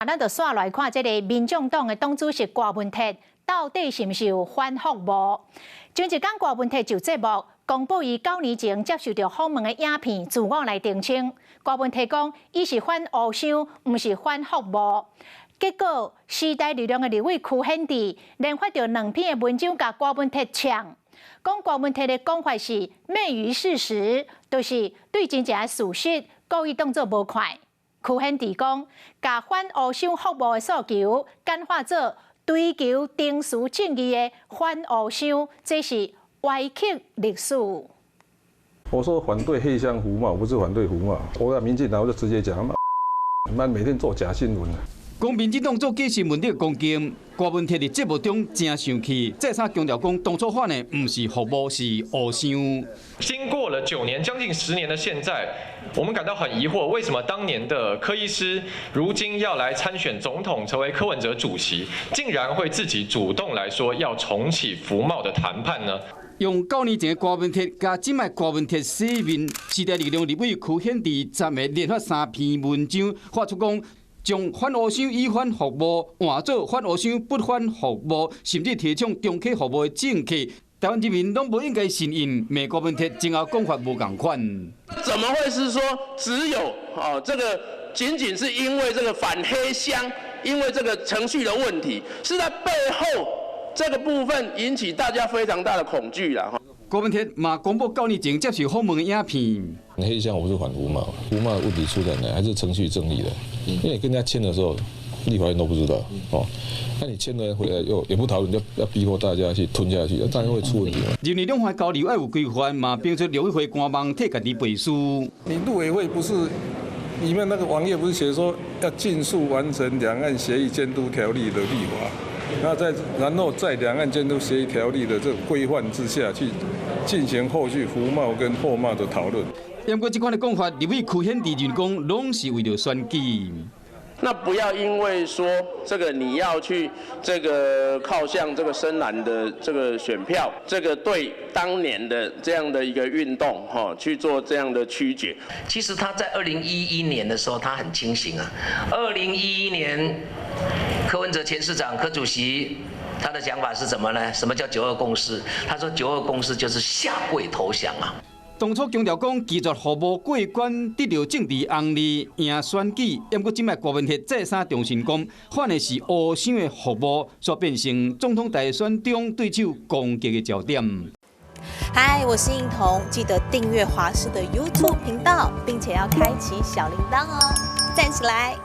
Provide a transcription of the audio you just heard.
咱就煞來看這个民眾黨的黨主席郭文鐵到底是毋是有反服務？前一工郭文鐵就節目公布伊9年前接受著訪問的影片，自我來澄清。郭文鐵講，伊是反烏箱，毋是反服務。結果，時代力量的立委柯顯智連發著兩篇的文章，共郭文鐵嗆，講郭文鐵的講法是昧於事實，就是對真正的事實故意當做無看。柯顯智講，共反烏箱服務的訴求簡化做追求程序正義的反烏箱，這是歪曲歷史。我說反對黑箱服貿，不是反對服貿。我在民進黨我就直接講，媽每天做假新聞。講民進黨做假新聞的攻擊，郭文鐵佇節目中誠生氣，再三強調講當初反的毋是服貿，是烏箱。經過了9年，將近10年的現在，我們感到很疑惑，為什麼當年的柯醫師，如今要來參選總統，成為柯文哲主席，竟然會自己主動來說要重啟服貿的談判呢？用9年前的郭文鐵佮這擺郭文鐵洗面，時代力量立委柯顯智昨暝連發三篇文章，發出講，將反烏箱與反服貿換做反烏箱不反服貿，甚至提倡重啟服貿的政策，台灣人民攏無應該信任，罵郭文鐵前後講法無仝款。怎麼會是說只有哦這個僅僅是因為這個反黑箱，因為這個程序的問題，是在背後這個部分引起大家非常大的恐懼啦。郭文鐵嘛公布9年前接受訪問的影片。黑箱我是反服貿，服貿的問題出在哪？還是程序正義的？因為跟人家簽的時候，立法院都不知道哦。那你簽了回來又也不討論，就要逼迫大家去吞下去，當然會出問題。認為兩岸交流愛有規範，嘛評出陸委會官網替家己背書。你陸委會不是裡面那個網頁不是寫說要盡速完成兩岸協議監督條例的立法？那在然後在兩岸監督協議條例的這個規範之下去進行後續服貿跟貨貿的討論。不過這款的講法，立委柯顯智認講，攏是為著選舉。那不要因為說這個你要去這個靠向這個深藍的這個選票，這個對當年的這樣的一個運動，哈，去做這樣的曲解。其實他在2011年的時候，他很清醒啊。2011年，柯文哲前市長柯主席，他的講法是什麼呢？什麼叫九二共識？他說九二共識就是下跪投降啊。當初強調講拒絕服貿過關得著政治紅利贏選舉，毋過這擺郭文鐵再三重申講，反的是烏箱的服貿，煞變成總統大選中對手攻擊的焦點。嗨，我是應彤，記得訂閱華視的 YouTube 頻道，並且要開啟小鈴鐺哦，讚起來！